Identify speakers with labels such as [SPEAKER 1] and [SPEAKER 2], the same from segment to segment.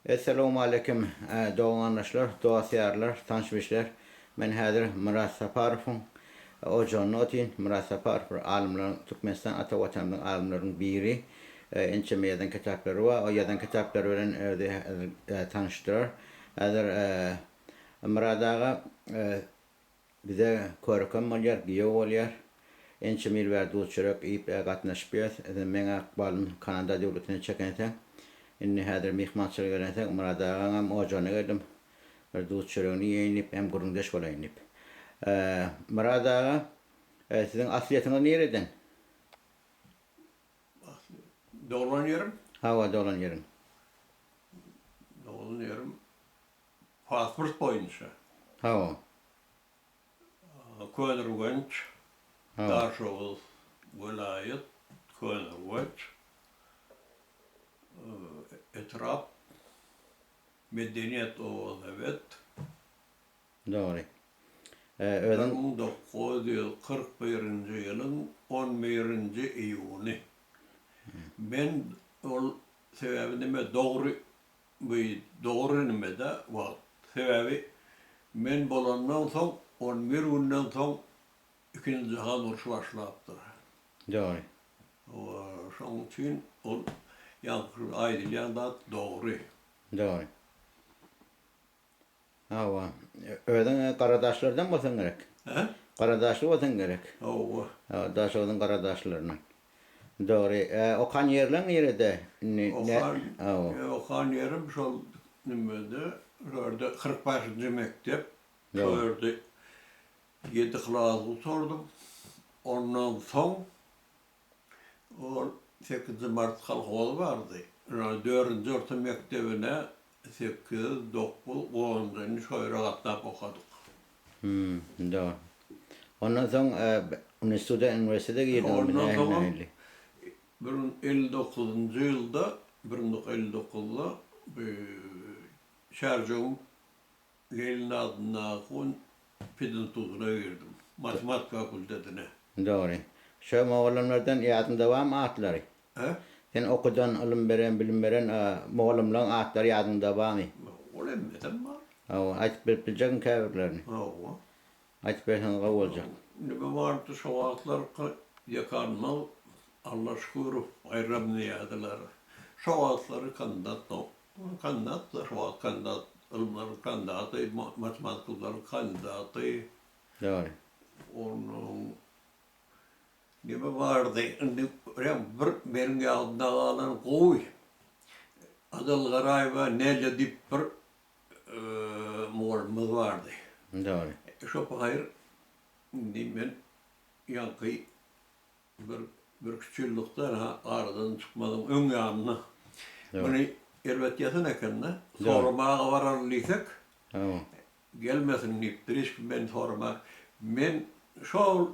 [SPEAKER 1] Essalawmaleýkim dogan-garyndaşlar, dost-ýarlar, tanyş-bilişler. Men häzir Myrat Saparowyň ojagynda otyryn. Myrat Saparow bir alymlaryň, Türkmenistan ata Watanymyzyň alymlarynyň biri. Ençeme ýazan kitaplary bar. O ýazan kitaplary bilen özi häzir tanyşdyrar. Häzir Myrat aga Bize körükem bolýar, giýew bolýar. Ençeme ýyl bäri duz-çörek iýip, gatnaşyp ýös. Sen meň ykbalym Kanada döwletine çekenseň. Indi häzir myhmançylyga gelenseň, Myrat agaňam ojagyna geldim. Bir duz-çöregini iýeýin diýip, hem gürrüňdeş bolaýyn diýip. Myrat aga, siziň aslyýetiňiz nireden?
[SPEAKER 2] Doglan ýerim?
[SPEAKER 1] Hawa, doglan ýeriň.
[SPEAKER 2] Doglan ýerim Pasport boýunça.
[SPEAKER 1] Hawa.
[SPEAKER 2] Köneürgenç, Daşoguz welaýat, Köneürgenç etrap, Medeniýet Owazabet.
[SPEAKER 1] Dogry. Özüň.
[SPEAKER 2] 1941-nji ýylyň on birinji iýuny. Men ol sebäbi nime dogry Bu dogry nimede wagt. Sebäbi men bolandan soň on bir günden soň ikinji jahan urşy başlapdyr.
[SPEAKER 1] Dogry.
[SPEAKER 2] Hawa, şoň üçin ol ýaňky aýdylýan zat dogry.
[SPEAKER 1] Dogry. Hawa. Özüň garadaşlardan bolsaň gerek.
[SPEAKER 2] Hä?
[SPEAKER 1] Garadaşly bolsaň gerek.
[SPEAKER 2] Hawa.
[SPEAKER 1] Hawa, Daşoguzyň garadaşlaryndan. Dogry. Okan ýerleň nirede? Indi
[SPEAKER 2] Okan, okan ýerim şol nimede, şo ýerde 45-nji mekdep. Şo ýerde ýedi klas gutardym. Ondan soň Ol Sekizinji mart kolhozy bardy. Ýöne dördünji orta mekdebine sekiz, dokuz, onunjyny şo ýere gatnap okadyk.
[SPEAKER 1] Hüm, dogry. Ondan soň uniwersitet, uniwersitete girdiňizmi,
[SPEAKER 2] Ondan soňam bir müň 59-njy ýylda, bir müň 59-da bu Çärjewiň Lenin adyndaky pedinstitutyna girdim. Matematika fakultetine.
[SPEAKER 1] Dogry. Şo mugallymlardan ýadyňda barmy atlary?
[SPEAKER 2] Hä?
[SPEAKER 1] Sen okudan, ylym beren, bilim beren mugallymlaryň atlary ýadyňda barmy?
[SPEAKER 2] Ol hemmesem bar.
[SPEAKER 1] Hawa, aýtyp berip biljekmi käbirlerini?
[SPEAKER 2] Hawa.
[SPEAKER 1] Aýtyp berseňiz gowy boljak.
[SPEAKER 2] Nime bardy şo wagtlarky dekanymyz Allaşkurow Baýram diýýärdiler. Şo wagtlary kandidat Kandidat-da şo wagt kandidat, ylymlaryň kandidaty, matematikalaryň kandidaty.
[SPEAKER 1] Dogry.
[SPEAKER 2] Onuň neme bardy, indi birem bir meniň ýadymda galan gowy Adal Garaýewa Nelli diýip bir mugallymymyz bardy.
[SPEAKER 1] Dogry.
[SPEAKER 2] Şo pahyr indi men ýaňky Bir birküç ýyllykdan ha aradan çykmazyň öň ýanynda muny erbet ýatan eken-de, soramaga baraly diýsek, gelmesin diýipdir, hiç kim meni sorama. Men şol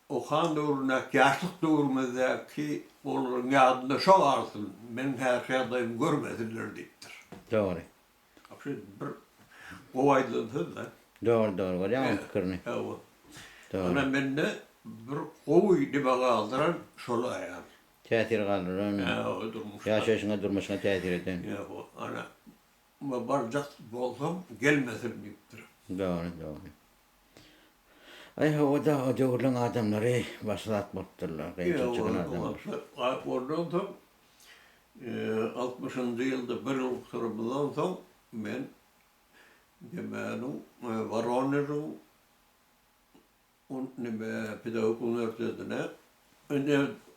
[SPEAKER 2] okan döwründäki, ýaşlyk döwrümizdäki olaryň ýadynda şo galsyn, meniň häzirki ýagdaýymy görmesinler diýipdir.
[SPEAKER 1] Dogry.
[SPEAKER 2] Şu bir gowy aýdylan söz-dä.
[SPEAKER 1] Dogry dogry görýäň oň pikirini.
[SPEAKER 2] Hawa. Ana mende bir gowy nime galdyran şol aýal.
[SPEAKER 1] Täsir galdyran.
[SPEAKER 2] Hawa durmuşda.
[SPEAKER 1] Ýaşaýşyňa durmuşyňa täsir eden.
[SPEAKER 2] Hawa ana barjak bolsam gelmesin diýipdir.
[SPEAKER 1] Dogry dogry. Aý hawa-da o döwürleň adamlary başga zat bolupdyrlar. Kynçylyk çeken adamlar.
[SPEAKER 2] Ondan soň Altmyşynjy ýylda bir ýyl gutaranymyzdan soň men nemäniň Woronežiň neme pedagogik uniwersitetine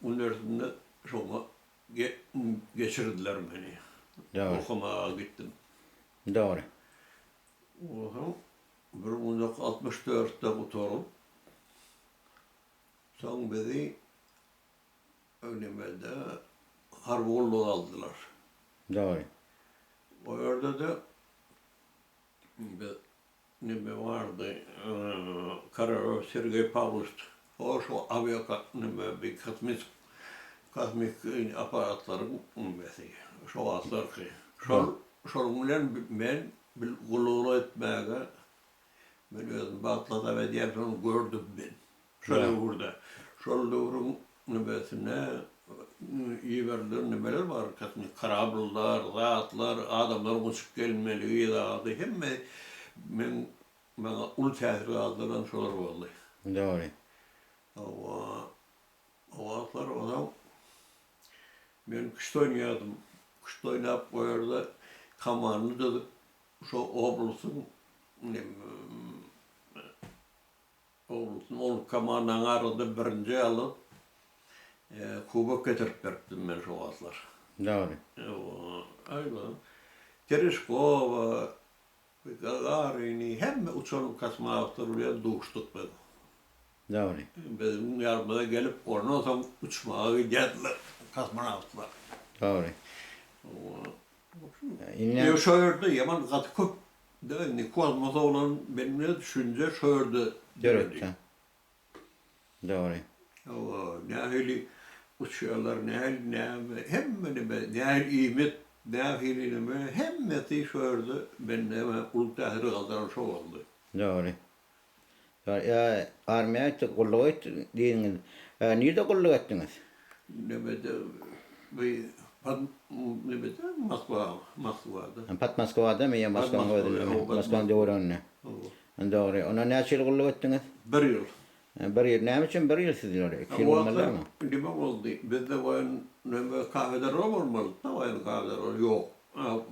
[SPEAKER 2] uniwersitetinde şoňa geçirdiler meni. Okamaga gitdim.
[SPEAKER 1] Dogry.
[SPEAKER 2] Onsoň 1964-de gutaryp, soň bizi Nemede harby gulluga aldylar.
[SPEAKER 1] Dogry.
[SPEAKER 2] O ýerde-de biz neme bardy, Korolew Sergeý Pawlowiç, o şo awia neme bi kosmik kosmik apparatlaryň nemesi şo wagtlarky. Şol şonuň bilen men bil gullugyny etmäge men özüm bagtly hasap edýän şony gördüm men. Şo döwürde. Şol döwrüň nemesinde. iberilen nimeler bar, kosmik korabllar, zatlar, adamlaryň uçup gelmeligi zady hemme meň maňa uly täsir galdyran şolar boldy.
[SPEAKER 1] Dogry.
[SPEAKER 2] Hawa, o wagtlar onam men küşt oýnaýardym. Küşt oýnap o ýerde komanda düzüp şo oblastyň Dogrusyny ol komandanyň arasynda birinji alyp, kubok getirip beripdim men şo wagtlar.
[SPEAKER 1] Dogry.
[SPEAKER 2] Aýwa. Tereşkowa, Gagarini, hemme uçan kosmonawtlar bilen duşduk biz.
[SPEAKER 1] Dogry.
[SPEAKER 2] Biziň ýanymyza gelip, ondan soň uçmaga gidýärdiler kosmonawtlar.
[SPEAKER 1] Dogry.
[SPEAKER 2] Ýöne şo ýerde ýaman gaty köp Da indi kosmosa bolan bende düşünje şo ýerde döredi.
[SPEAKER 1] Dogry.
[SPEAKER 2] Hawa, nähili uçýarlar, nähili näme, hemme neme, nähili iýmit, nähili neme, hemmesi şo ýerde bende uly täsir galdyran şo boldy.
[SPEAKER 1] Dogry. Dogry. Armiýa gitdik, gulluga gitdik diýdiňiz. Nirde gulluk etdiňiz?
[SPEAKER 2] Nemede, bu pod nemede Moskwa, Moskwada.
[SPEAKER 1] Pod Moskwadamy ýa Moskwanyň özündemi? Moskwanyň töwereginde.
[SPEAKER 2] Hawa.
[SPEAKER 1] Dogry. Onda näçe ýyl gulluk etdiňiz?
[SPEAKER 2] Bir ýyl.
[SPEAKER 1] Bir ýyl. Näme üçin bir ýyl sizlere? Iki ýyl bolmaly dälmi?
[SPEAKER 2] Neme boldy? Bizde woýen neme kafedra bolmalydy-da, woýen kafedra ýok.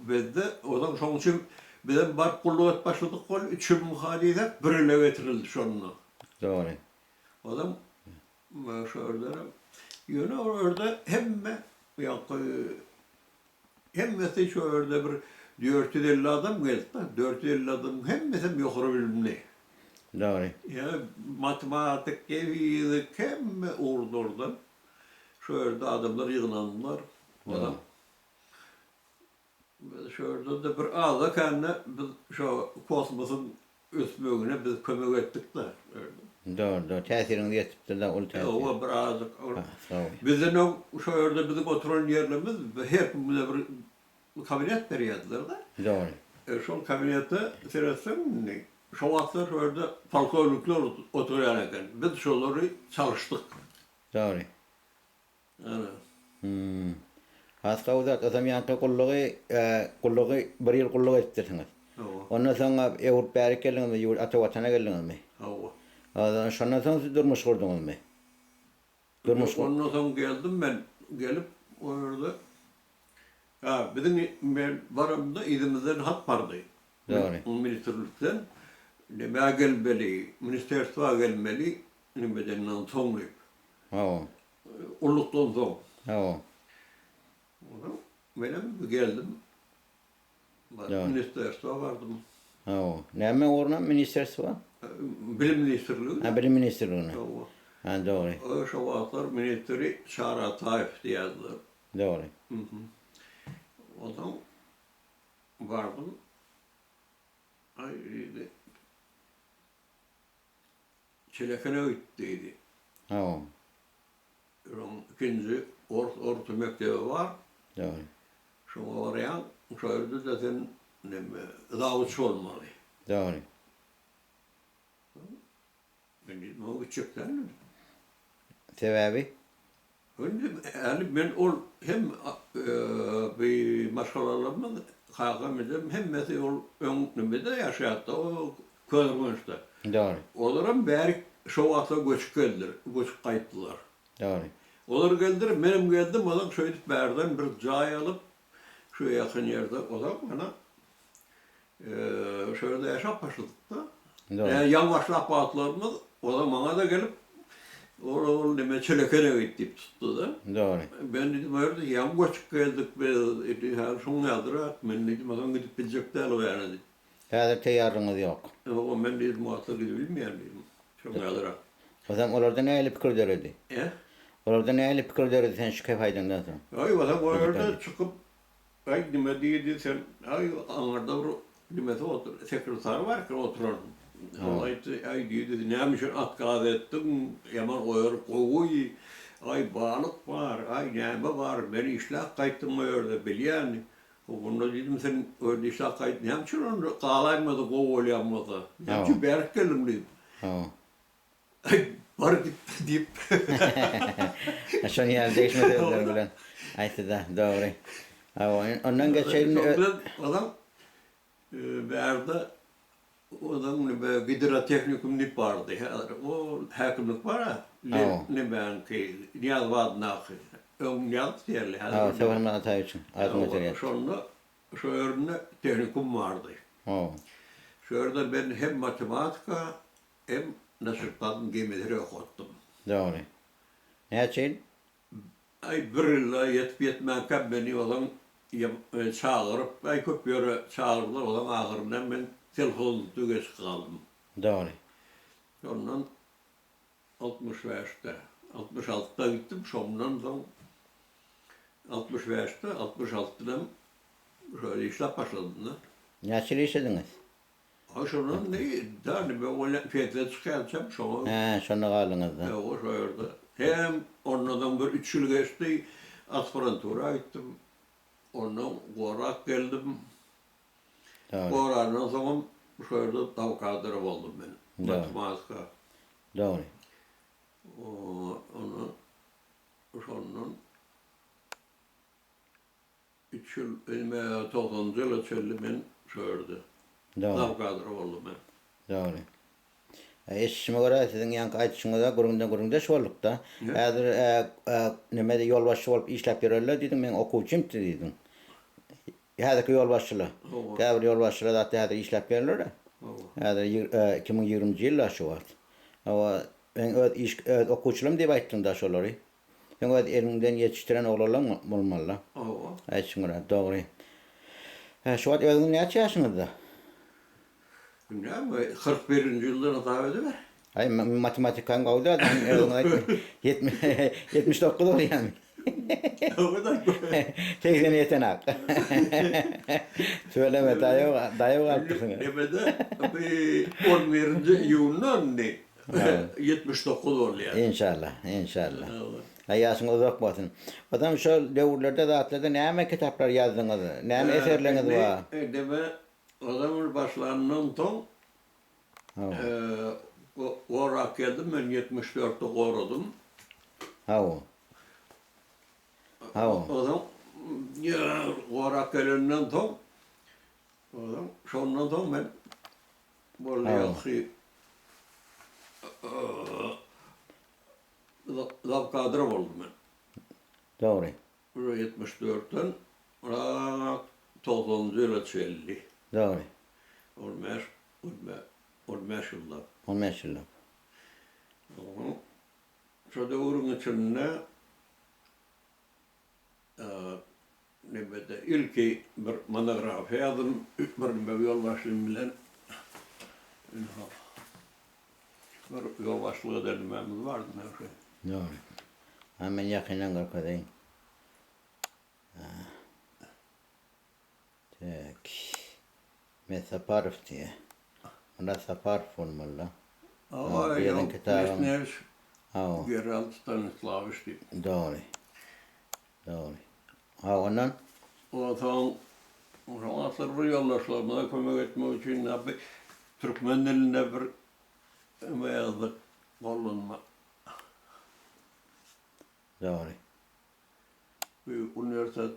[SPEAKER 2] Bizde ozal şoň üçin bizem baryp gulluk edip başladyk weli, üç ýylmyka diýsek, bir ýyla getirildi şonda.
[SPEAKER 1] Dogry.
[SPEAKER 2] Ozam şo ýerdenem ýöne o ýerde hemme ýaňky hemmesi şo ýerde bir 450 adam geldi-de, 450 adamyň hemmesem ýokary bilimli.
[SPEAKER 1] Dogry.
[SPEAKER 2] Ýa matematik, fizik hemme ugurlardan şo ýerde adamlar ýygnandylar. Ozam Biz şu ýerde-de bir azda-kände biz şo kosmosyň ösmegine biz kömek etdik-de.
[SPEAKER 1] Dogry, dogry. Täsiriňiz ýetipdir-de, uly täsir.
[SPEAKER 2] Hawa, bir azajyk. Bizden öň şo ýerde biziň oturan ýerlerimiz her kimimize bir kabinet berýärdiler-de.
[SPEAKER 1] Dogry.
[SPEAKER 2] Şol kabinete seretseň indi, şo wagtlar şo ýerde polkownikler oturýan eken. Biz şolary çalyşdyk.
[SPEAKER 1] Dogry.
[SPEAKER 2] Ana.
[SPEAKER 1] Hum. Has gowy zat. Ozam ýaňky gullugy, gullugy bir ýyl gulluk edipdirsiňiz.
[SPEAKER 2] Hawa.
[SPEAKER 1] Ondan soň öwrüp bärik geldiňizmi, ýurt ata watana geldiňizmi?
[SPEAKER 2] Hawa.
[SPEAKER 1] Şondan soň siz durmuş gurduňyzmy? Durmuş
[SPEAKER 2] Ondan soň geldim men, gelip o ýerde, ha, biziň men baramda yzymyzdan hat bardy.
[SPEAKER 1] Dogry.
[SPEAKER 2] Ministrlikden nämä gelmeli, ministerstwa gelmeli, nimedenden soň diýip.
[SPEAKER 1] Hawa.
[SPEAKER 2] Gullukdan soň.
[SPEAKER 1] Hawa.
[SPEAKER 2] Onsoň menem geldim. Ministerstwa bardym.
[SPEAKER 1] Hawa. Näme ugruna ministerstwa?
[SPEAKER 2] Bilim ministrligine.
[SPEAKER 1] Ha, bilim ministrligine.
[SPEAKER 2] Hawa.
[SPEAKER 1] Ha, dogry.
[SPEAKER 2] Şo wagtlar ministri Çary Ataýew diýýärdiler.
[SPEAKER 1] Dogry.
[SPEAKER 2] Onsoň bardym. Aý diýdi. Çelekene git diýdi.
[SPEAKER 1] Hawa.
[SPEAKER 2] Öň ikinji ors orta mekdebi bar.
[SPEAKER 1] Dogry.
[SPEAKER 2] Şoňa barýaň, şo ýerde-de sen neme, zawuç bolmaly.
[SPEAKER 1] Dogry.
[SPEAKER 2] Men diýdim, oňa gitjek däl diýdim.
[SPEAKER 1] Sebäbi?
[SPEAKER 2] Indi häli men ol hem bi maşgalalarymyz, kakam, ejem hemmesi ol öň nemede ýaşaýardy, o Köneürgençde.
[SPEAKER 1] Dogry.
[SPEAKER 2] Olaram bärik şo wagtlar göçüp geldiler, göçüp gaýtdylar.
[SPEAKER 1] Dogry.
[SPEAKER 2] Olar geldiler, menem geldim, ozal şeýdip bärden bir jaý alyp, şu ýakyn ýerde ozal mana Şo ýerde ýaşap başladyk-da.
[SPEAKER 1] Dogry.
[SPEAKER 2] Ýaňy başlap wagtlarymyz o-da maňa-da gelip, ol ol neme Çelekene git diýip tutdy-da.
[SPEAKER 1] Dogry.
[SPEAKER 2] Men diýdim, o ýerde ýaňy göçüp geldik biz, indi häzir şuň ýalyrak, men diýdim, o zaman gidip biljek däl o ýana diýdim.
[SPEAKER 1] Häzir taýýarlygyňyz ýok.
[SPEAKER 2] Ýok, men diýdim, o wagtlar gidip bilmeýän diýdim, şuň ýalyrak.
[SPEAKER 1] O zaman olarda nähili pikir döredi?
[SPEAKER 2] E?
[SPEAKER 1] Olarda nähili pikir döredi sen şu kep aýdandan soň?
[SPEAKER 2] Aý, o zaman o ýerde çykyp, Aý nime diýdi sen, aý aňyrda bir nimesi otur, sekretary bar eken oturan. Ol aýtdy, aý diýdi, näme üçin otkaz etdiň, ýaman o ýer gowy, aý balyk bar, aý näme bar, men işläp gaýtdym o ýerde, bilýän. Onda diýdim, sen o ýerde işläp gaýt, näme üçin onda galaýmasa gowy bolýan bolsa, näme üçin bärik geldiň diýdim.
[SPEAKER 1] Hawa.
[SPEAKER 2] Aý. Bar git diýip.
[SPEAKER 1] Şonuň ýaly degişme sözler bilen aýtdy-da, dogry. Hawa, ondan geçeýin.
[SPEAKER 2] Şoň bilen olam bärde olam nime gidrotehnikum diýip bardy. Häzir o häkimlik bar-a, nimäňki, Nyýazow adyndaky. Öň Nyýazow diýerli, häzir.
[SPEAKER 1] Hawa, Saparmyrat Ataýewiçiň adyny göterýär.
[SPEAKER 2] Şonda şo ýerinde tehnikum bardy.
[SPEAKER 1] Hawa.
[SPEAKER 2] Şo ýerde men hem matematika, Hem naçerkladym geometriýa okatdym.
[SPEAKER 1] Dogry. Näçe ýyl?
[SPEAKER 2] Aý bir ýyla ýetip ýetmänkäm meni ozan çagyryp, aý köp ýere çagyrdylar, ozan ahyrynda men selhozda geç galdym.
[SPEAKER 1] Dogry.
[SPEAKER 2] Şondan 65-de, 66-da gitdim, şondan soň 65-de, 66-dam şöyle işläp başladym-da.
[SPEAKER 1] Näçe ýyl işlediňiz?
[SPEAKER 2] Ha şondan ne da nime bolýa pensiýa çykýançam şoňa.
[SPEAKER 1] Hä şonda galdyňyzda.
[SPEAKER 2] Ýoga şo ýerde. Hem ondan bir üç ýyl geçdi aspirantura gitdim. Ondan gorak geldim.
[SPEAKER 1] Dogry.
[SPEAKER 2] Gorandan soňam şo ýerde zawkadra boldum men.
[SPEAKER 1] Dogry.
[SPEAKER 2] Matematika.
[SPEAKER 1] Dogry.
[SPEAKER 2] Ondan şondan Üç ýyl, indi togsanynjy ýyla çenli men şo ýerde zawkadr boldum men.
[SPEAKER 1] Dogry. Eşidişime görä, siziň ýaňky aýdyşyňyza gürrüňden gürrüňdeş bolduk-da. Häzir nemede ýolbaşçy bolup işläp ýörerler diýdiň, meň okuwçymdy diýdiň. Häzirki ýolbaşçylar. Käbir ýolbaşçylar zatda häzir işläp ýörler-ä. Häzir 2020-nji ýyl-a şu wagt. Hawa, meň öz iş, öz okuwçylarym diýip aýtdyň-da şolary. Seň öz eliňden ýetişdiren oglanlaň bolmaly-da.
[SPEAKER 2] Hawa.
[SPEAKER 1] Aýtşyň görä, dogry. Hä, şu wagt özüňiz näçe ýaşyňyzda?
[SPEAKER 2] Näme, 41-nji ýyldan hasap ediber.
[SPEAKER 1] Aý, matematikaň gowy däl, sen özüň aýt. 79 bolýamy? Segsene ýetenak. Tüweleme, daýaw, daýaw galypdyrsyň.
[SPEAKER 2] Nemede, bir on birinji iýunda indi. 79 bolýar.
[SPEAKER 1] Enşalla, enşalla. Aý ýaşyňyz uzak bolsun. Odam şol döwürlerde zatlarda näme kitaplar ýazdyňyz? Näme eserleriňiz bar?
[SPEAKER 2] Indi odam ol başlandan soň gorap geldim men 74-de goradym.
[SPEAKER 1] Hawa. Hawa.
[SPEAKER 2] Ozan gorap gelenden soň ozan şondan soň men Boldy ýagşy. Zawkadr boldum men.
[SPEAKER 1] Dogry.
[SPEAKER 2] Bir 74-den rak 90-njy ýyla çenli.
[SPEAKER 1] Dogry.
[SPEAKER 2] On bäş, on bäş ýyllap.
[SPEAKER 1] On bäş ýyllap.
[SPEAKER 2] Şo döwrüň içinde Nemede ilki bir monografiýa ýazdym, bir neme ýolbaşçym bilen. Ynha, bir ýolbaşçylyk eden nemämiz bardy ine şu.
[SPEAKER 1] Dogry. Ha, men ýakyndan görkezeýin. Tek. Met Saparow diýýär. Myrat Saparow bolmaly-da.
[SPEAKER 2] Hawa, ýok, Lesnewş Gerald Stanislawiç diýip.
[SPEAKER 1] Dogry. Dogry. Ha, ondan?
[SPEAKER 2] Onsoň, şoň asyl bir ýoldaşlarymyza kömek etmek üçin bir türkmen dilinde bir neme ýazdyk, gollanma.
[SPEAKER 1] Dogry.
[SPEAKER 2] Bu uniwersitet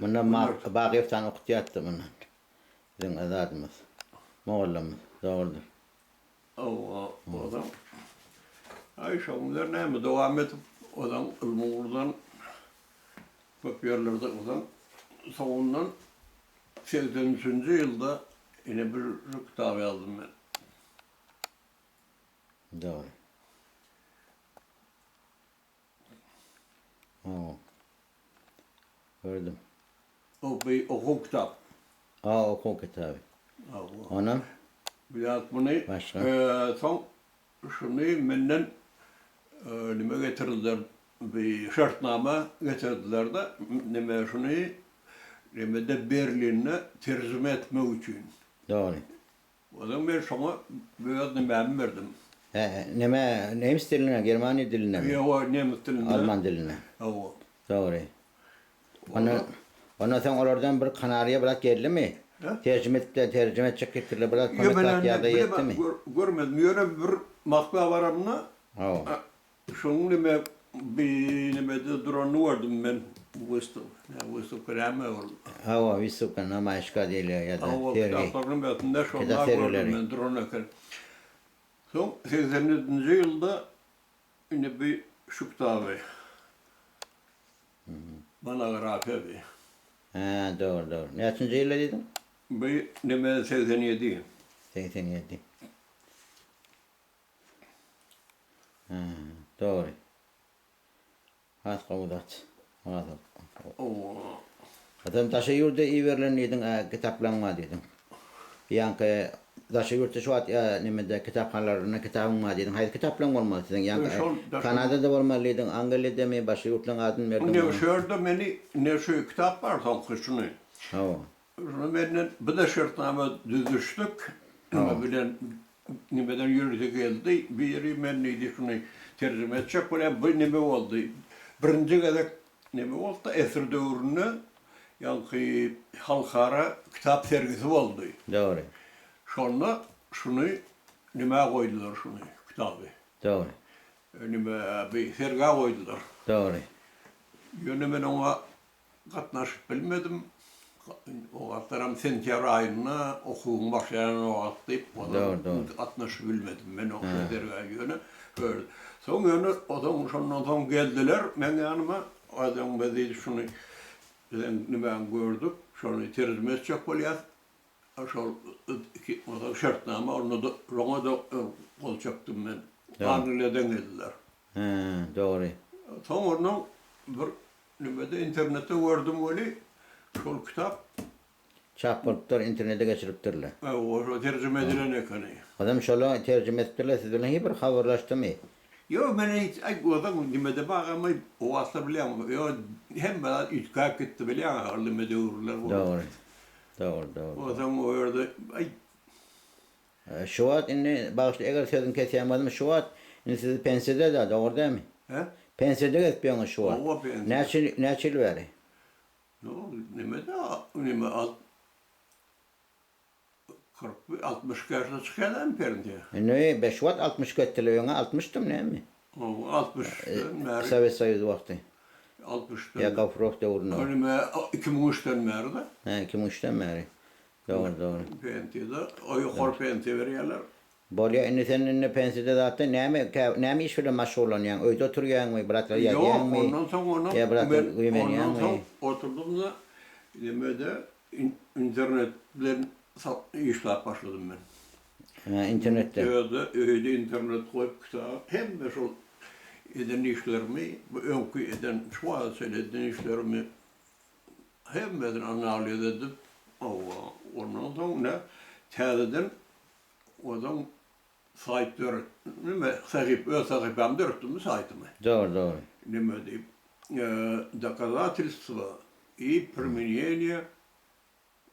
[SPEAKER 1] Mundan Bagyýew sany okutýardy mundan. Biziň azadymyz. Mugallymyz. Dogrudyr.
[SPEAKER 2] Hawa, ozan. Aý, şoň bilen näme dowam edip, ozan ylmy ugurdan köp ýerlerde ozan soňundan 83-nji ýylda ine bir şu kitaby ýazdym men.
[SPEAKER 1] Dogry. Hawa. Gördüm.
[SPEAKER 2] O bir okuw kitap.
[SPEAKER 1] A, okuw kitaby.
[SPEAKER 2] Hawa.
[SPEAKER 1] Onam?
[SPEAKER 2] Biraz muny
[SPEAKER 1] Başga?
[SPEAKER 2] soň şuny menden nime getirdiler, bir şertnama getirdiler-de, nime şuny nemede Berlinde terjime etmek üçin.
[SPEAKER 1] Dogry.
[SPEAKER 2] Onsoň men şoňa öz nimämi berdim.
[SPEAKER 1] Hä, neme, nemis diline, germaniýa dilinemi?
[SPEAKER 2] Ýok, nemis dilinde.
[SPEAKER 1] Alman diline.
[SPEAKER 2] Hawa.
[SPEAKER 1] Dogry. Ondan, ondan soň olardan bir kanariýa bir zat geldimi?
[SPEAKER 2] Hä?
[SPEAKER 1] Terjime edip, terjime etjek getirdiler, bir zat
[SPEAKER 2] Ýok,
[SPEAKER 1] kömek
[SPEAKER 2] men
[SPEAKER 1] zat
[SPEAKER 2] indi
[SPEAKER 1] ýa-da
[SPEAKER 2] bilemok,
[SPEAKER 1] ýetdimi?
[SPEAKER 2] görmedim. Ýöne bir. Moskwa baramda
[SPEAKER 1] Hawa.
[SPEAKER 2] şoň neme bi nemede duranyny gördüm men. Wystaw, nä wystawka näme ol?
[SPEAKER 1] Hawa, wystawka, namaýyşka diýilýär ýa-da
[SPEAKER 2] Hawa,
[SPEAKER 1] sergi.
[SPEAKER 2] kitaplaryň nemesinde
[SPEAKER 1] Kitap
[SPEAKER 2] şonda gördüm
[SPEAKER 1] sergileri.
[SPEAKER 2] men duran eken. Soň 87-nji ýylda indi bi şu kitaby monografiýa bi.
[SPEAKER 1] Hä, dogry, dogry. Näçinji ýylda diýdiň?
[SPEAKER 2] Bi neme 87.
[SPEAKER 1] 87. Hä, dogry. Has gowy zat. Has
[SPEAKER 2] Owa.
[SPEAKER 1] Adam daşary ýurda iberilen diýdiň, a kitaplaň bar diýdiň. Ýaňky daşary ýurtda şu wagt nemede kitaphanalarynda kitabyň bar diýdiň. Haýsy kitaplaň bolmaly siziň? Ýaňky
[SPEAKER 2] Şol daşary
[SPEAKER 1] Kanadada bolmaly diýdiň, Angliýadamy, başga ýurtlaryň adyny berdiň
[SPEAKER 2] Ine
[SPEAKER 1] maňa.
[SPEAKER 2] şu ýerde meni ine şu kitap bar soňky şuny.
[SPEAKER 1] Hawa.
[SPEAKER 2] Şuny menden bu-da şertnama düzüşdik. Nime bilen nimeden ýörite geldi. Biri men diýdi şuny terjime etjek bolýan. Bu nime boldy. Birinji gezek nime boldy-da esr döwründe ýaňky halkara kitap sergisi boldy.
[SPEAKER 1] Dogry.
[SPEAKER 2] Şonda şuny nimä goýdular şuny kitaby.
[SPEAKER 1] Dogry.
[SPEAKER 2] Nime bi sergä goýdular.
[SPEAKER 1] Dogry.
[SPEAKER 2] Ýöne men oňa Gatnaşyp bilmedim. O wagtlaram sentýabr aýynda okuwyň başlaýan wagty diýip, gatnaşyp bilmedim men o sergä ýöne. Soň ýöne soň şondan soň geldiler meň ýanyma, Aýdan biz diýdi şuny biziň nimäňi gördük, şony terjime etjek bolýas. Şol iki şertnama onda-da oňa-da gol çekdim men. Angliýadan geldiler.
[SPEAKER 1] Hä, dogry.
[SPEAKER 2] Soň ondan bir Nimede internetde gördüm weli şol kitap.
[SPEAKER 1] Çap bolupdyr internete geçiripdirler.
[SPEAKER 2] Hawa şo terjime edilen ekeni.
[SPEAKER 1] Gyzym şola terjime edipdirler siz bilen hiç bir habarlaşdymy?
[SPEAKER 2] Ýok men hiç aý ozal nimede bagamy o wagtlar bilýäňmi ýo hemme zat üýtgäp gitdi bilýäňä ol nime döwürler boldy.
[SPEAKER 1] Dogry. Dogry dogry.
[SPEAKER 2] Ozal o ýerde aý
[SPEAKER 1] Şu wagt indi bagyşla eger sözüňi kesýän bolsam şu wagt indi siz pensiýada dogry dälmi?
[SPEAKER 2] Hä?
[SPEAKER 1] Pensiýada gezip ýöňiz şu wagt.
[SPEAKER 2] Hawa pensiýada.
[SPEAKER 1] Näçe näçe ýyl bäri?
[SPEAKER 2] No neme-de neme alt 41 62 ýaşyna çykýar-da pensiýa.
[SPEAKER 1] Indi be şu wagt 62 etdiler öňe 60-dym näme?
[SPEAKER 2] Hawa 60-dan bäri.
[SPEAKER 1] Sowet Soýuzy wagty.
[SPEAKER 2] 60-dan.
[SPEAKER 1] Ýa Gawfurow döwründe.
[SPEAKER 2] Neme 2003-den bäri-de.
[SPEAKER 1] Hä 2003-den bäri. Dogry dogry.
[SPEAKER 2] Pensiýada o ýokary pensiýa berýärler.
[SPEAKER 1] Bolýa indi sen indi pensiýada zatda näme näme iş bilen maşgullanýaň öýde oturýaňmy bir zatlar
[SPEAKER 2] Ýok
[SPEAKER 1] ýazýaňmy
[SPEAKER 2] ondan soň onam
[SPEAKER 1] ýa bir zatlar
[SPEAKER 2] men ondan
[SPEAKER 1] güýmenýäňmi.
[SPEAKER 2] soň oturdym-da nemede internet bilen işläp başladym men.
[SPEAKER 1] Hä internetde.
[SPEAKER 2] Öýde öýde internet goýup kitap hemme şol eden işlerimi bu öňki eden şu wagta çenli eden işlerimi Hemmesini analiz edip, hawa, ondan soň ine täzeden ozan saýt döret, nime, sahyp, öz sahypamy döretdimmi saýtymy?
[SPEAKER 1] Dogry, dogry.
[SPEAKER 2] Nime diýip, Dokazatelstwo i primeneniýe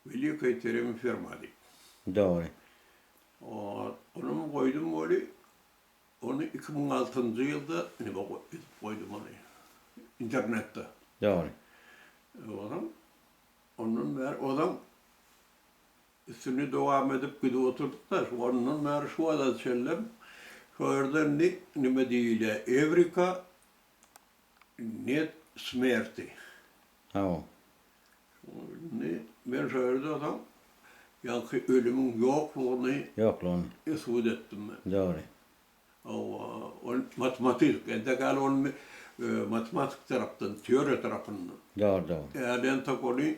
[SPEAKER 2] welikoj teoremy Ferma diýip.
[SPEAKER 1] Dogry.
[SPEAKER 2] Onam goýdum weli, Ony 2006-njy ýylda neme edip goýdum ony internetde.
[SPEAKER 1] Dogry.
[SPEAKER 2] Onam ondan bäri ozam üstüni dowam edip gidip oturduk-da, şu ondan bäri şu wagta çenlem şo ýerde indi neme diýilýär, Ewrika net smerti.
[SPEAKER 1] Hawa.
[SPEAKER 2] Indi men şo ýerde soň ýaňky ölümiň ýoklugyny
[SPEAKER 1] Ýoklugyny.
[SPEAKER 2] subut etdim men.
[SPEAKER 1] Dogry.
[SPEAKER 2] Hawa, ol matematik, entek häli ony matematik tarapdan, teoriýa tarapyndan.
[SPEAKER 1] Dogry, dogry.
[SPEAKER 2] Häli entek ony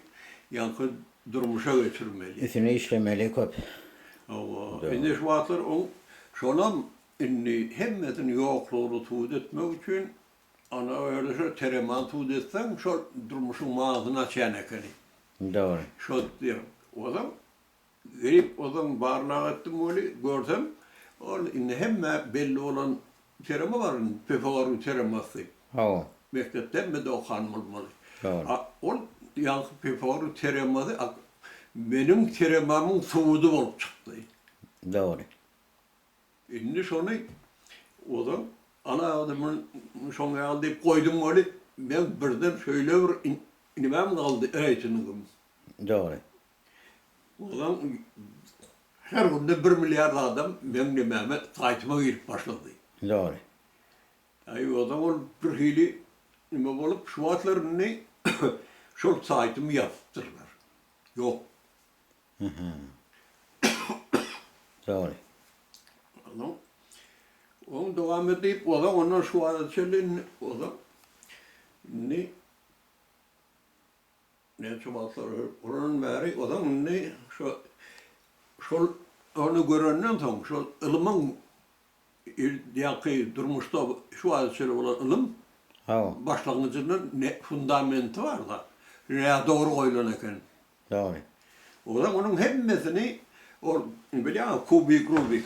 [SPEAKER 2] ýaňky durmuşa geçirmeli.
[SPEAKER 1] Üstüne işlemeli köp.
[SPEAKER 2] Hawa, indi şu wagtlar oň şonam indi hemmesini ýoklugyny subut etmek üçin Ana öýerde şo tereman sud etseň şol durmuşyň manysyny açýan ekeni.
[SPEAKER 1] Dogry.
[SPEAKER 2] Şo diýen. Ozam gelip ozam barlag etdim weli görsem ol indi hemmä belli bolan terema bar indi Pifagoryň teremasy.
[SPEAKER 1] Hawa.
[SPEAKER 2] Mekdepde hemmede okan bolmaly.
[SPEAKER 1] Dogry.
[SPEAKER 2] A ol ýaňky Pifagoryň teremasy meniň teremamyň sudy bolup çykdy.
[SPEAKER 1] Dogry.
[SPEAKER 2] Indi şony ozal ala muny şoň ýaly diýip goýdum weli, meň birden şeýle bir nimem galdy, reýtingim.
[SPEAKER 1] Dogry.
[SPEAKER 2] Ozal. Her günde bir milliard adam meň nemäme saýtyma girip başlady.
[SPEAKER 1] Dogry.
[SPEAKER 2] Aý ozan ol bir hili neme bolup şu wagtlar indi şol saýtymy ýapypdyrlar. Ýok.
[SPEAKER 1] Dogry.
[SPEAKER 2] Ondan oň dowam edip ozan ondan şu wagta çenli indi ozan indi Näçe wagtlar bolandan bäri ozan indi şo şol ony görenden soň şol ylmyň ýaňky durmuşda şu wagta çenli bolan ylym başlangyjynda ne fundamenti bar-da, nädogry goýlan eken.
[SPEAKER 1] Dogry.
[SPEAKER 2] Ozan onuň hemmesini ol bilýäňmi kubik rubik.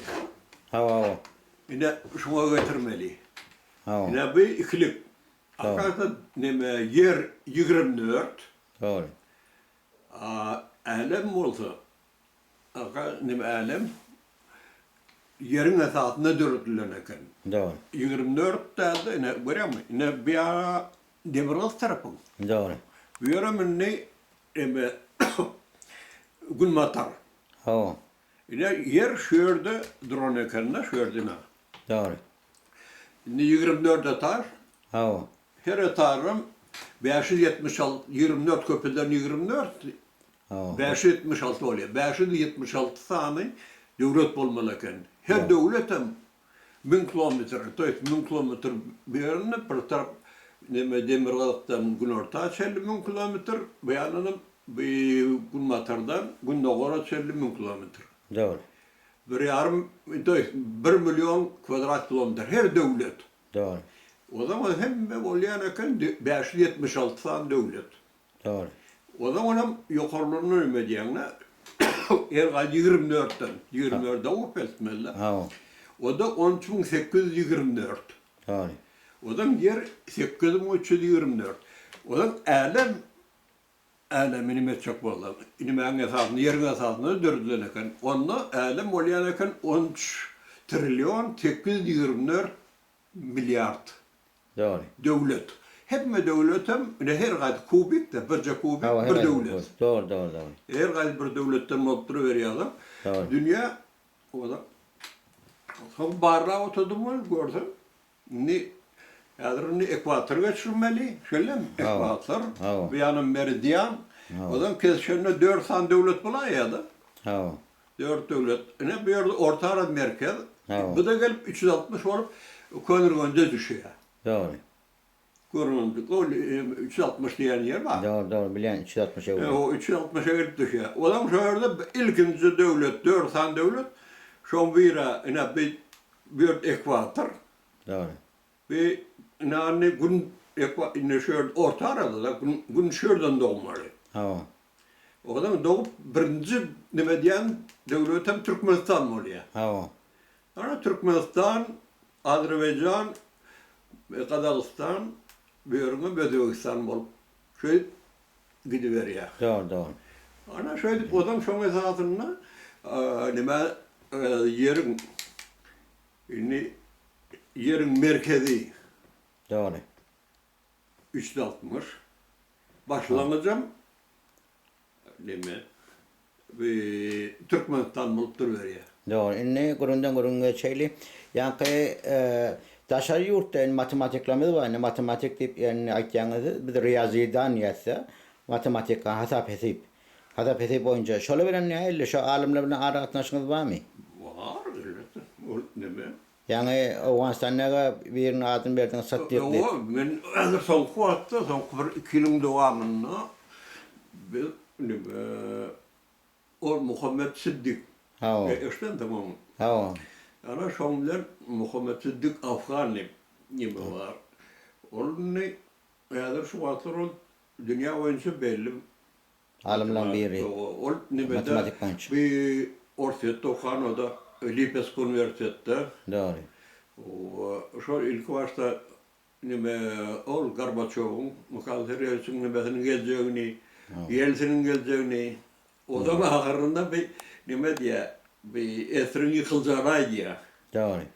[SPEAKER 1] Hawa hawa.
[SPEAKER 2] Ine şuňa getirmeli.
[SPEAKER 1] Hawa.
[SPEAKER 2] Ine bu ikilik. Arkada neme ýer 24.
[SPEAKER 1] Dogry.
[SPEAKER 2] A älem bolsa arka neme älem ýeriň esasynda döredilen eken.
[SPEAKER 1] Dogry.
[SPEAKER 2] 24 dälde ine görýäňmi? Ine bu ýa demirgazyk tarapyň.
[SPEAKER 1] Dogry.
[SPEAKER 2] Bu ýerem indi neme günbatar.
[SPEAKER 1] Hawa.
[SPEAKER 2] Ine ýer şu ýerde duran eken-de, şu ýerde ine.
[SPEAKER 1] Dogry.
[SPEAKER 2] Indi 24 etaž.
[SPEAKER 1] Hawa.
[SPEAKER 2] Her etažam 576, 24 köpelden 24,
[SPEAKER 1] Hawa.
[SPEAKER 2] 576 bolýar. 576 sany döwlet bolmaly eken. Her döwletem 1000 kilometr, to ýest 1000 kilometr bu ýerinde bir tarap neme demirgazykdan günorta çenli 1000 kilometr, bu ýandanam bu günbatardan gündogara çenli 1000 kilometr.
[SPEAKER 1] Dogry.
[SPEAKER 2] Bir ýarym, to ýest bir million kwadrat kilometr her döwlet.
[SPEAKER 1] Dogry.
[SPEAKER 2] O zaman hemme bolýan eken 576 sany döwlet.
[SPEAKER 1] Dogry.
[SPEAKER 2] O zamanam ýokarlaryna neme edýäň-dä, her gaýdy ýigrimi dörtden, ýigrimi dörde köpeltmeli-dä.
[SPEAKER 1] Hawa.
[SPEAKER 2] O-da 13824.
[SPEAKER 1] Dogry.
[SPEAKER 2] Ozam ýer 8324. Ozam älem, älemi neme etjek bolsaň, nimäň esasynda, ýeriň esasynda döredilen eken. Onda älem bolýan eken on üç trillion 824 milliard.
[SPEAKER 1] Dogry.
[SPEAKER 2] Döwlet. Hemme döwletem, ine her gaýsy kubik-de, birje kubik,
[SPEAKER 1] Hawa, her
[SPEAKER 2] bir
[SPEAKER 1] gaýsy
[SPEAKER 2] döwlet.
[SPEAKER 1] kubik. Dogry, dogry, dogry.
[SPEAKER 2] Her gaýsy bir döwletden bolup duruberýärler.
[SPEAKER 1] Dogry.
[SPEAKER 2] Dünýä oda soň barlap oturdym welin görsem, indi häzir indi ekwator geçirmeli, şeýlemi?
[SPEAKER 1] Hawa.
[SPEAKER 2] Ekwator,
[SPEAKER 1] Hawa.
[SPEAKER 2] bu ýanam meridian.
[SPEAKER 1] Hawa.
[SPEAKER 2] Ozam kesişende dört sany döwlet bolaýýar-da.
[SPEAKER 1] Hawa.
[SPEAKER 2] Dört döwlet. Ine bu ýerde orta ara merkez.
[SPEAKER 1] Hawa.
[SPEAKER 2] Bu-da gelip 360 bolup Köneürgenje düşýär.
[SPEAKER 1] Dogry.
[SPEAKER 2] Görünendik. Ol 360 diýen ýer bar.
[SPEAKER 1] Dogry, dogry, bilýän 360 öwrüm.
[SPEAKER 2] O 360-a gelip düşýär. Olam şo ýerde ilkinji döwlet, dört sany döwlet. Şoň biri ine bu bu ýerde ekwator.
[SPEAKER 1] Dogry.
[SPEAKER 2] Bu ine indi gün ekwa indi şu ýerde orta arada-da gün gün şu ýerden dogmaly.
[SPEAKER 1] Hawa.
[SPEAKER 2] Olam dogup birinji neme diýen döwletem Türkmenistan bolýar.
[SPEAKER 1] Hawa.
[SPEAKER 2] Ana Türkmenistan, Azerbaýjan, Gazagystan, bu ýeriňem Özbegistan bolup şeýdip gidiberýär.
[SPEAKER 1] Dogry, dogry.
[SPEAKER 2] Ana şeýdip ozam şoň esasynda neme ýeriň indi ýeriň merkezi.
[SPEAKER 1] Dogry.
[SPEAKER 2] 360 başlangyjam neme Türkmenistan bolup duruberýär.
[SPEAKER 1] Dogry. Indi gürrüňden gürrüňe geçeýli. Ýaňky daşary ýurtda indi matematiklerimiz bar. Indi matematik diýip indi aýtýaňyz biz riýazydan diýýäs-de. Matematika, hasap-hesip. Hasap-hesip boýunça. Şolar bilen nähili? Şo alymlar bilen aragatnaşygyňyz barmy?
[SPEAKER 2] Bar, elbetde. Ol neme?
[SPEAKER 1] Ýaňy Owganystandaga biriniň adyny berdiňiz Satdyk diýip.
[SPEAKER 2] Hawa, men häzir soňky wagtda, soňky bir iki ýylyň dowamynda biz neme ol Muhammet Siddik.
[SPEAKER 1] Hawa.
[SPEAKER 2] Eşdensiň ony.
[SPEAKER 1] Hawa.
[SPEAKER 2] Ana şoň bilen Muhammet Siddik Afgan diýip neme bar. Ol indi häzir şu wagtlar ol dünýä boýunça belli
[SPEAKER 1] Alymlaň biri.
[SPEAKER 2] Ol nemede
[SPEAKER 1] Matematik boýunça.
[SPEAKER 2] bi Orsýetde okan o-da Lipetsk uniwersitetde.
[SPEAKER 1] Dogry.
[SPEAKER 2] Şol ilki başda neme ol Gorbaçýowyň, Mihail Sergeýewiçiň nemesiniň geljegini, Ýelsiniň geljegini, ozam ahyrynda bi neme diýýär, bi esriň ýykyljagyny aýdýar.
[SPEAKER 1] Dogry.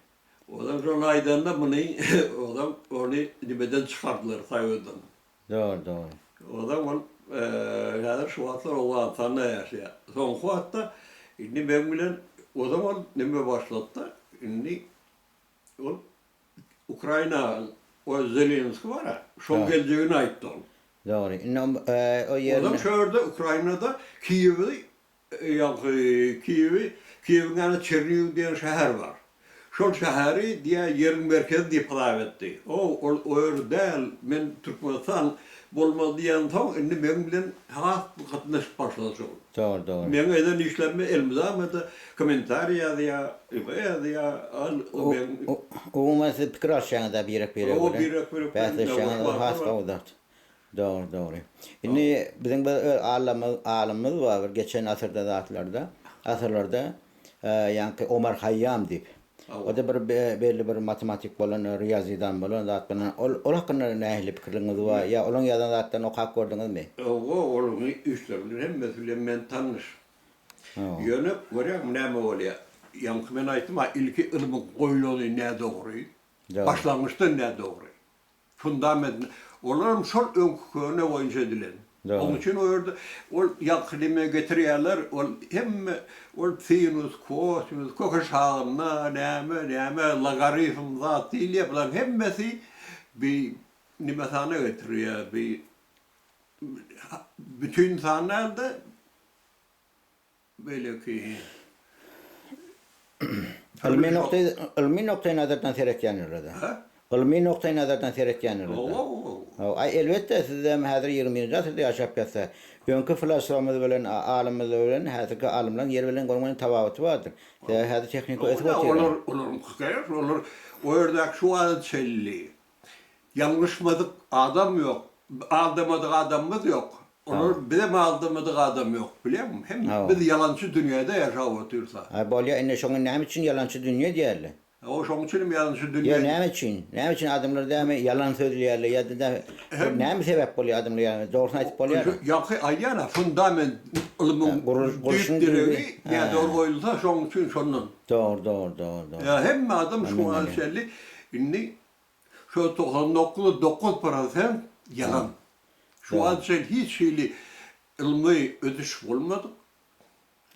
[SPEAKER 2] Ozam şony aýdanda muny ozam ony nemeden çykardylar Soýuzdan.
[SPEAKER 1] Dogry dogry.
[SPEAKER 2] Ozam ol häzir şu wagtlar Owganystanda ýaşaýar. Soňky wagtda indi meň bilen. O zaman neme başlady-da, indi ol Ukraina o Zelenskiý bar-a, şoň geljegini aýtdy ol.
[SPEAKER 1] Dogry. Indi o ýerine.
[SPEAKER 2] Ozal şo ýerde Ukrainada Kiýewi Ýaňky Kiýewi, Kiýewiň ýanynda Çernigiw diýen şäher bar. Şol şäheri diýýär ýeriň merkezi diýip hasap etdi. O, ol o ýer däl, men Türkmenistan bolmaly diýensoň, indi meň bilen has gatnaşyp başlady şol.
[SPEAKER 1] Dogry, dogry.
[SPEAKER 2] Meň eden işlerime elmydama-da kommentariý ýazýar, ýa ýazýar, al, o meň.
[SPEAKER 1] Umuman siz pikir alşýaňyz-a birek-birek bilen.
[SPEAKER 2] Hawa, birek-birek bilen.
[SPEAKER 1] Bäsleşýäňiz, has gowy zat. Dogry dogry. Indi biziň bir öz allamyz alymymyz bar bir geçen asyrda zatlarda asyrlarda ýaňky Omar Haýýam diýip. O-da bir belli bir matematik bolan riýazydan bolan zat bolan ol ol hakynda nähili pikirliňiz bar ýa olaň ýazan zatlaryny okap gördüňizmi?
[SPEAKER 2] Hawa olaryň işleri bilen hemmesi bilen men tanyş. Ýöne görýäňmi näme bolýar? Ýaňky men aýtdym-a ilki ylmyň goýlany nädogry, başlangyçdan nädogry. Fundament, olaram şol öňki köne boýunça edilen. Onuň üçin o ýerde ol ýaňky neme getirýärler, ol hemme ol sinus, kosinus, köke şagynda näme, näme, logaritm zat diýilýär, bularyň hemmesi bi neme sana getirýär, bi bütin san däl-de, Beýleki.
[SPEAKER 1] Ylmy noktaý ylmy noktaýnazardan seretýänlerde.
[SPEAKER 2] Hä?
[SPEAKER 1] Ylmy noktaýnazardan seretýänlerde.
[SPEAKER 2] Hawa, hawa.
[SPEAKER 1] Hawa, aý elbetde sizem häzir 21-nji asyrda ýaşap ýatsa, öňki filosofymyz bilen, alymymyz bilen häzirki alymlaryň ýer bilen gögüň tabawaty bardyr. Sebäbi häzir tehnika ösüp otyr.
[SPEAKER 2] Olar, olaryň olar o ýerdäki şu wagta çenli Ýalňyşmadyk adam ýok, aldamadyk adamymyz ýok. Olar bizem aldamadyk adam ýok, bilýäňmi? Hemme biz ýalançy dünýäde ýaşap otyrsa.
[SPEAKER 1] Aý bolýa indi şoňa näme üçin ýalançy dünýe diýerler?
[SPEAKER 2] Hawa şoň üçinem ýalançy dünýe.
[SPEAKER 1] Ýa näme üçin? Näme üçin adamlar dämi ýalan sözleýärler ýa-da näme sebäp bolýar adamlar ýalan dogrusyny aýdyp bolýar.
[SPEAKER 2] Ýaňky aýdýan-a fundament ylmyň düýp diregi nädogry goýulsa şoň üçin şondan.
[SPEAKER 1] Dogry dogry dogry dogry.
[SPEAKER 2] Ýa hemme adam şu wagta çenli indi Şo 99 prosent ýalan. Şu wagta çenli hiç hili ylmy ösüş bolmadyk.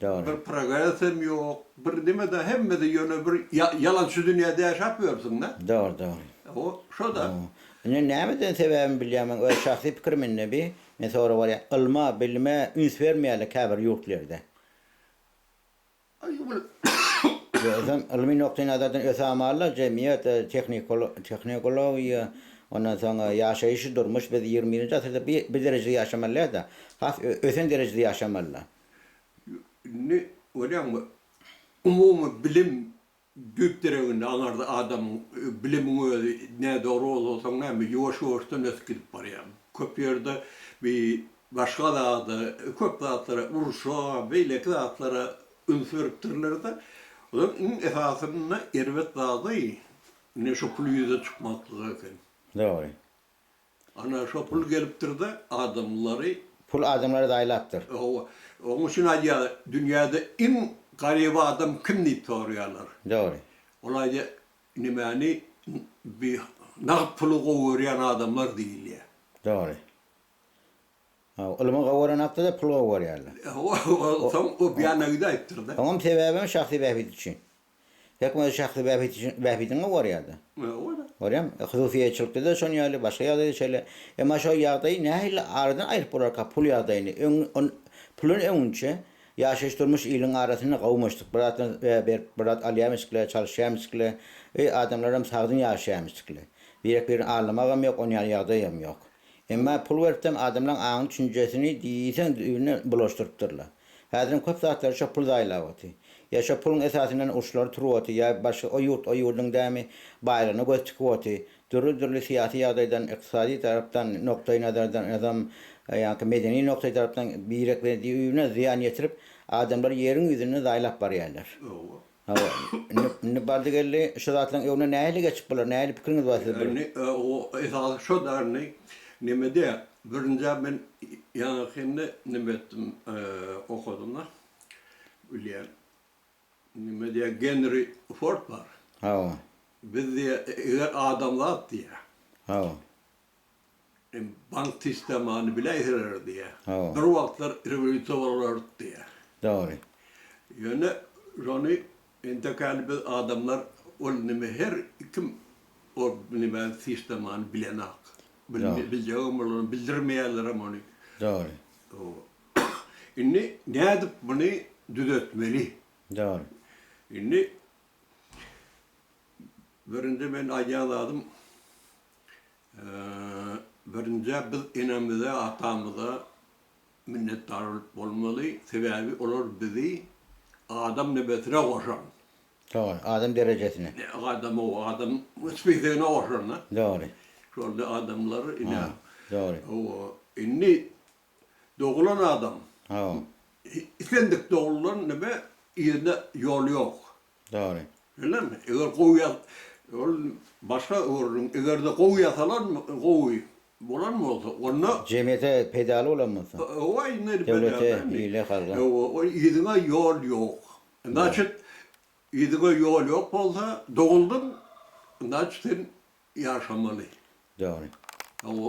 [SPEAKER 1] Dogry.
[SPEAKER 2] Bir progres hem ýok, bir nime-de hemmesi ýöne bir ýalançy dünýäde ýaşap ýörsüň-dä.
[SPEAKER 1] Dogry, dogry.
[SPEAKER 2] O şo-da.
[SPEAKER 1] Indi nämeden sebäbini bilýän men öz şahsy pikirim indi bi, men sorag berýän, ylma, bilime üns bermeýärler käbir ýurtlarda. Özem ylmy nukdaýnazardan öse amallar, jemgyýet, tehnologiýa, ondan soň ýaşaýyş, durmuş, biz ýigrimi birinji asyrda bir derejede ýaşamaly däl-de, has ösen derejede ýaşamaly.
[SPEAKER 2] Indi görýäňmi, umumy bilim Düýp direginde aňarda adamyň bilimiň özi nädogry bolsa soň näme ýuwaş-ýuwaşdan ösüp gidip barýar. Köp ýerde bi başga zada, köp zatlara, urşa, beýleki zatlara üns beripdirler-de, onuň iň esasynda erbet zady ine şo pul ýüze çykmaklygy eken.
[SPEAKER 1] Dogry.
[SPEAKER 2] Ana şo pul gelipdir-de adamlary.
[SPEAKER 1] Pul adamlary zaýlapdyr.
[SPEAKER 2] Hawa. Onuň üçin aýdýarlar, dünýäde iň garyp adam kim diýip soraýarlar.
[SPEAKER 1] Dogry.
[SPEAKER 2] Ol aýdýar, nimäni bi nagt puly gowy görýän adamlar diýilýär.
[SPEAKER 1] Dogry. Hawa, ylmy gowy görenakda-da pul gowy görýärler.
[SPEAKER 2] Hawa, soň o biýana gidäýipdir-de.
[SPEAKER 1] Oňam sebäbem şahsy bähbit üçin. Her kim öz şahsy bähbiti üçin bähbidini gorýar-da. Görýäňmi? Hususyýetçilikde-de şon ýaly, başga ýagdaýda şeýle. Emma şo ýagdaýy nähili aradan aýryp bolarka pul ýagdaýyny? Öň on puldan öňünçe ýaşaýyş-durmuş iliň arasynda gowumyşdyk. Bir zatdan berip bir zat alýarmyşdykle, çalyşýarmyşdykle. Öý adamlaram sagdyn ýaşaýarmyşdykle. Birek-birini aldamagam ýok, on ýaly ýagdaýam ýok. Emma pul beripdem adamlaň aňyny-düşünjesini diýseň düýbünden bulaşdyrypdyrlar. Häzirem köp zatlary şo pul zaýalap oty. Ýa şo puluň esasyndan uruşlary turup oty, ýa başga o ýurt o ýurduň dämi baýlygyna göz tikip oty. Dürli-dürli syýasy ýagdaýdan, ykdysady tarapdan, nokdaý nazardan, ýazam ýaňky medeni nokdaý tarapdan birek-birine düýbünden zyýan ýetirip, adamlary ýeriň ýüzünden zaýalap barýarlar. Hawa, indi, indi bardy-geldi şu zatlaryň öňüne nähili geçip bolar, nähili pikiriňiz bar siz bir.
[SPEAKER 2] Indi o esasy şo da indi nemede birinjä men ýaňakynda neme etdim okadym-da bilýän neme diýýär Genri Ford bar.
[SPEAKER 1] Hawa.
[SPEAKER 2] Biz diýýär eger adamzat diýýär.
[SPEAKER 1] Hawa.
[SPEAKER 2] Bank sistemany biläýseler diýýär.
[SPEAKER 1] Hawa.
[SPEAKER 2] Bir wagtlar rewolýusiýa bolardy diýýär.
[SPEAKER 1] Dogry.
[SPEAKER 2] Ýöne. Şony entek häli biz adamlar ol nime her kim ol nime sistemany bilenak. Biljegem bolan bildirmeýärlerem ony.
[SPEAKER 1] Dogry.
[SPEAKER 2] Indi nädip muny düzetmeli?
[SPEAKER 1] Dogry.
[SPEAKER 2] Indi birinji men aýdýan zadym birinjä biz enemize, atamyza Minnetdar bolmaly, sebäbi olar bizi adam nebesine goşan.
[SPEAKER 1] Dogry, adam derejesine.
[SPEAKER 2] Adam o, adam spisegine goşan-da.
[SPEAKER 1] Dogry.
[SPEAKER 2] Şol adamlar ine.
[SPEAKER 1] Dogry.
[SPEAKER 2] Hawa, indi doglan adam.
[SPEAKER 1] Hawa.
[SPEAKER 2] Islendik doglan neme yzyna ýol ýok.
[SPEAKER 1] Dogry.
[SPEAKER 2] Şeýlemi? Eger gowy ýa ol başga gürrüň, eger-de gowy ýasalan gowy bolan bolsa, onda.
[SPEAKER 1] Jemgyýete peýdaly bolan bolsa.
[SPEAKER 2] Hawa, indi
[SPEAKER 1] Döwlete, ile, halka.
[SPEAKER 2] Hawa, ol yzyňa ýol ýok. Znaçit, yzyňa ýol ýok bolsa, doguldyň, znaçit sen ýaşamaly.
[SPEAKER 1] Dogry.
[SPEAKER 2] Hawa.